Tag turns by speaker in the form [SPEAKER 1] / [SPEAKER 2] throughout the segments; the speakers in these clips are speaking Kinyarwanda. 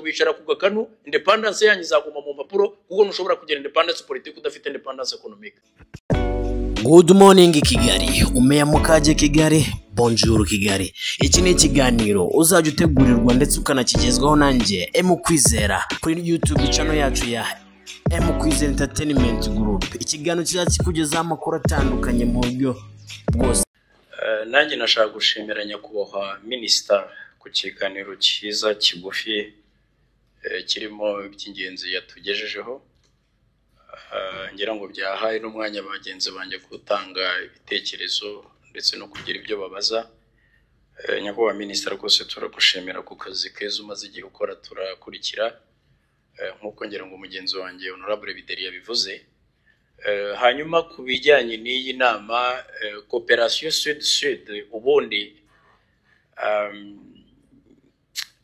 [SPEAKER 1] kubicara ku gakanu. Indépendance yanyu izaguma mu mpapuro, kuko ntushobora kugira indépendance politique udafite indépendance économique.
[SPEAKER 2] Good morning Kigali, umeamkaje Kigali, bonjour Kigali. Iki ni ikiganiro uzajya utegurirwa ndetse ukanakigezwaho nanjye M Kwizera kuri YouTube channel yacu ya M Kwizera Entertainment Group. Ikiganiro kizajya kikugezaho amakuru atandukanye mu buryo bwose.
[SPEAKER 1] Nanjye nashaka gushimira nyakubahwa minisita ku kiganiro cyiza kigufi, kirimo iby'ingenzi yatugejejeho. Ngira ngo byahaye n'umwanya bagenzi banjye gutanga ibitekerezo ndetse no kugira ibyo babaza. Nyakubahwa minisita, rwose turagushimira ku kazi keza umaze igihe ukora, turakurikira. Nk'uko ngira ngo mugenzi wanjye Honorable Bideri yabivuze. Hanyuma ku bijyanye n'iyi nama, coopération sud sud, ubundi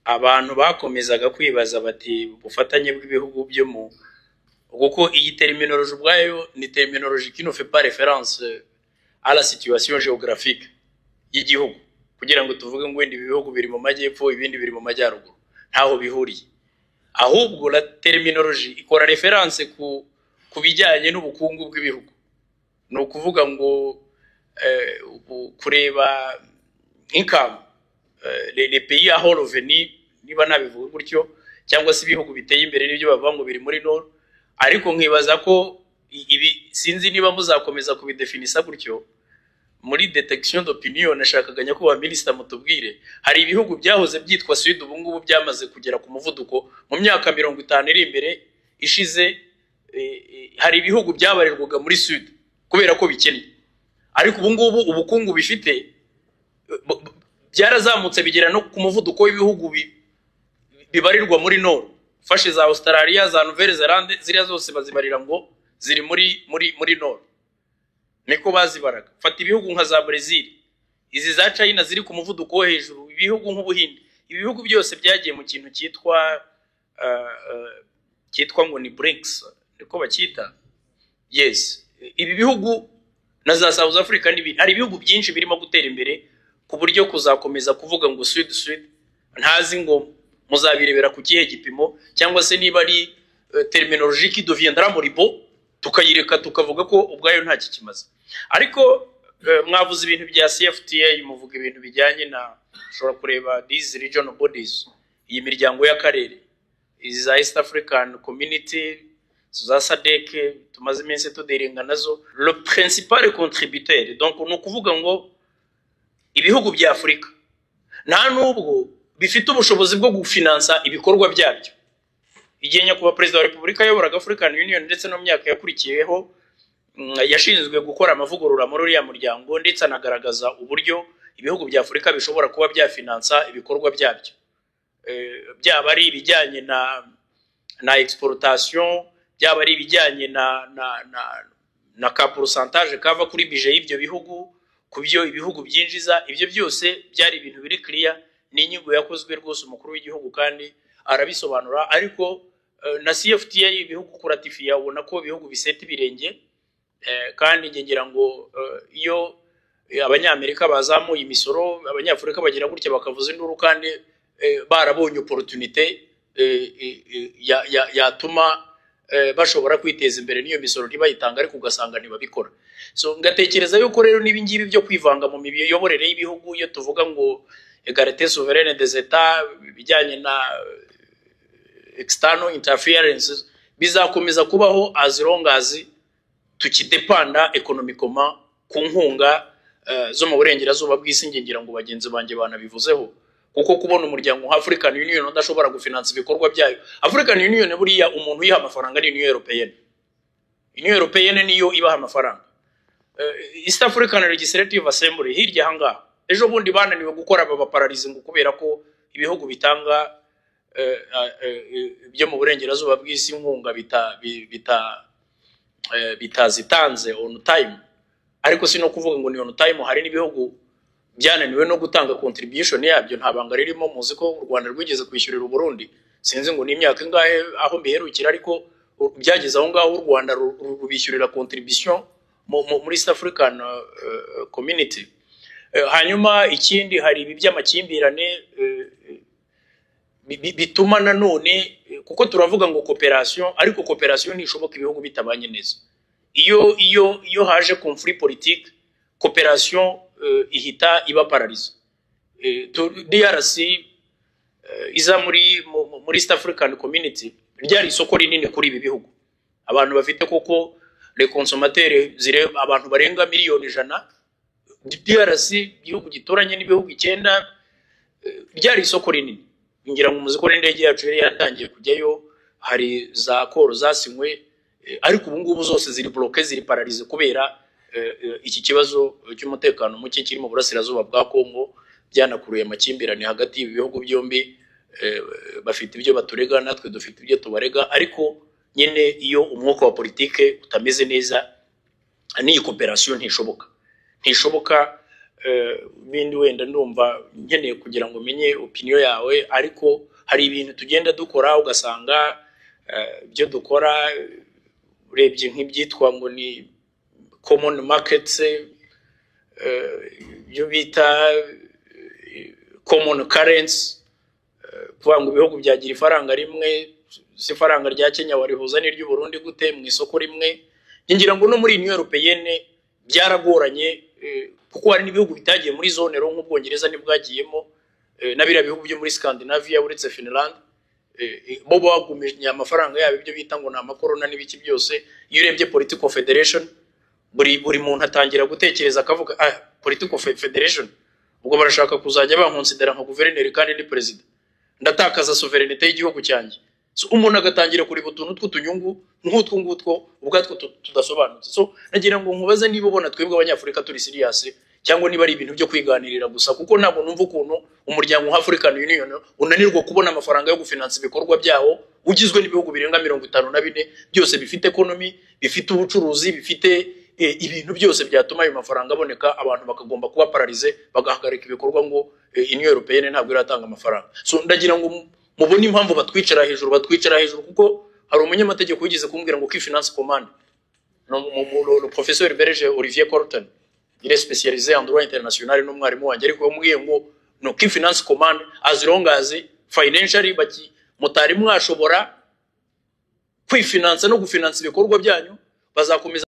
[SPEAKER 1] abantu bakomezaga kwibaza bati ubufatanye bw'ibihugu byo mu, kuko iyi terminologie ubwayo ni terminologie qui ne fait pas référence à la situation géographique y'igihugu, kugira ngo tuvuge ngo wenda ibi bihugu biri mu majyepfo, ibindi biri mu majyaruguru, ntaho bihuriye. Ahubwo la terminologie ikora référence ku bijyanye n'ubukungu bw'ibihugu, ni ukuvuga ngo kureba income, les pays à haut revenu, niba nabivuga gutyo, cyangwa se ibihugu biteye imbere, n'ibyo bavuga ngo biri muri nord. Ariko nkibaza ko ibi sinzi niba muzakomeza kubidefinisa gutyo. Muri détection d'opinion, nashakaga nyakubahwa minisita mutubwire, hari ibihugu byahoze byitwa sud, ubu ngubu byamaze kugera ku muvuduko mu myaka 50 iri imbere ishize. Hari ibihugu byabarirwaga muri sud kubera ko bikennye, ariko ubu ngubu ubukungu bifite byarazamutse bigera no ku muvuduko w'ibihugu bibarirwa muri nord. Ufashe za Australia, za Nouvelle Zelande, ziriya zose bazibarira ngo ziri muri nord, niko bazibaraga. Fata ibihugu nka za Brazil, izi za China ziri ku muvuduko wo hejuru, ibihugu nk'Ubuhinde, ibihugu byose byagiye mu kintu cyitwa ngo ni BRICS, niko bacyita. Yes, ibi bihugu na za South Africa n'ibindi, hari ibihugu byinshi birimo gutera imbere ku buryo kuzakomeza kuvuga ngo sud sud, ntazi ngo muzabirebera ku kihe gipimo, cyangwa se niba ari terminologie qui deviendra moribond, tukayireka tukavuga ko ubwayo nta kikimaze. Ariko mwavuze ibintu bya CFTA, muvuga ibintu bijyanye na, ushobora kureba these regional bodies, iyi miryango y'akarere, izi za East African Community, za SADC tumaze iminsi tudealinga nazo. Le principal contributeur, donc ni ukuvuga ngo ibihugu bya Afurika nta nubwo bifite ubushobozi bwo gufinansa ibikorwa byabyo. Igihe nyakubahwa Perezida wa Repubulika yayoboraga African Union, ndetse no mu myaka yakurikiyeho, yashinzwe gukora amavugurura muri uriya muryango, ndetse anagaragaza uburyo ibihugu bya Afurika bishobora kuba byafinansa ibikorwa byabyo, byaba ari ibijyanye na exportation, byaba ari ibijyanye na ka pourcentage kava kuri budget y'ibyo bihugu, ku byo ibihugu byinjiza. Ibyo byose byari ibintu biri clear, ni inyigo yakozwe rwose, umukuru w'igihugu kandi arabisobanura. Ariko na CFTA, ibihugu kuratifiya, ubona ko ibihugu biseta ibirenge. Kandi njye ngira ngo iyo Abanyamerika bazamuye imisoro, Abanyafurika bagira gutya bakavuza induru, kandi barabonye opportunité yatuma bashobora kwiteza imbere, n'iyo misoro ntibayitanga, ariko ugasanga ntibabikora. So ngatekereza yuko rero n'ibi ngibi byo kwivanga mu miyoborere y'ibihugu, iyo tuvuga ngo égalité souveraine des États, ibijyanye na external interference bizakomeza kubaho as long as tukidepanda économiquement ku nkunga zo mu burengerazuba bw'isi. Nge ngira ngo bagenzi banjye banabivuzeho, kuko kubona umuryango nka African Union udashobora gufinansa ibikorwa byayo. African Union buriya umuntu uyiha amafaranga ni Union Européenne. Union Européenne niyo ibaha amafaranga. East African Legislative Assembly hirya ahangaha, ejo bundi bananiwe gukora, baba paralysé ngo kubera ko ibihugu bitanga byo mu burengerazuba bw'isi inkunga bitazitanze on time. Ariko si no kuvuga ngo ni on time, hari n'ibihugu byananiwe no gutanga contribution yabyo. Nta banga ririmo, muzi ko u Rwanda rwigeze kwishyurira Uburundi, sinzi ngo ni imyaka ingahe aho mbiherukira, ariko byageze aho ngaho u Rwanda rubishyurira contribution muri East African Community. Hanyuma ikindi, hari ibi by'amakimbirane. Bituma nanone, kuko turavuga ngo coopération, ariko coopération ntishoboka ibihugu bitabanye neza. Iyo haje conflit politique, coopération ihita iba paralysée. DRC iza muri East African Community, ryari isoko rinini kuri ibi bihugu. Abantu bafite koko les consommateurs zire abantu barenga miliyoni 100. DRC, igihugu gituranye n'ibihugu 9, ryari isoko rinini. Ngira ngo muzi ko n'indege yacu yari yatangiye kujyayo, hari za accords zasinywe, ariko ubu ngubu zose ziri bloquées, ziri paralysées kubera iki kibazo cy'umutekano muke kiri mu burasirazuba bwa Kongo. Byanakuruye amakimbirane hagati y'ibi bihugu byombi. Bafite ibyo baturega, natwe dufite ibyo tubarega, ariko nyine iyo umwuka wa politike utameze neza, n'iyi coopération ntishoboka, ntishoboka. Bindi wenda ndumva nkeneye kugira ngo menye opinion yawe, ariko hari ibintu tugenda dukora ugasanga ibyo dukora, urebye nk'ibyitwa ngo ni common markets, ibyo bita common currency, kuvuga ngo ibihugu byagira ifaranga rimwe. Si ifaranga rya Kenya warihuza n'iry'u Burundi gute mu isoko rimwe? Ngira ngo no muri Union Européenne byaragoranye, kuko hari n'ibihugu bitagiye muri zone euro, nk'Ubwongereza ntibwagiyemo, na biriya bihugu byo muri Scandinavia uretse Finland, bo bagumye amafaranga yabo, ibyo bita ngo ni amakorona n'ibiki byose. Iyo urebye political federation, buri muntu atangira gutekereza akavuga: "Ah, political federation, ubwo barashaka kuzajya bankonsidera nka guverineri kandi ni perezida, ndatakaza souveraineté y'igihugu cyanjye." So, umuntu agatangira kureba utuntu tw'utunyungu nk'utwo ngutwo ubwatwo tudasobanutse. So nagira ngo nkubaze niba ubona twebwe Abanyafurika turi serious, cyangwa niba ari ibintu byo kwiganirira gusa, kuko ntabwo numva ukuntu umuryango nka African Union unanirwa kubona amafaranga yo gufinansa ibikorwa byawo, ugizwe n'ibihugu birenga 54 byose bifite economy, bifite ubucuruzi, bifite ibintu byose byatuma ayo mafaranga aboneka. Abantu bakagomba kuba paralysés, bagahagarika ibikorwa ngo Union Européenne ntabwo iratanga amafaranga. So ndagira ngo mubone impamvu batwicara hejuru, batwicara hejuru, kuko hari umunyamategeko wigeze kumbwira ngo qui finance commande. No, le professeur belge Olivier Corten, il est spécialisé en droit international, n'umwarimu wanjye, ariko yamubwiye ngo no qui finance commande, as long as financially baki mutari mwashobora kwifinansa no gufinansa ibikorwa byanyu, bazakomeza.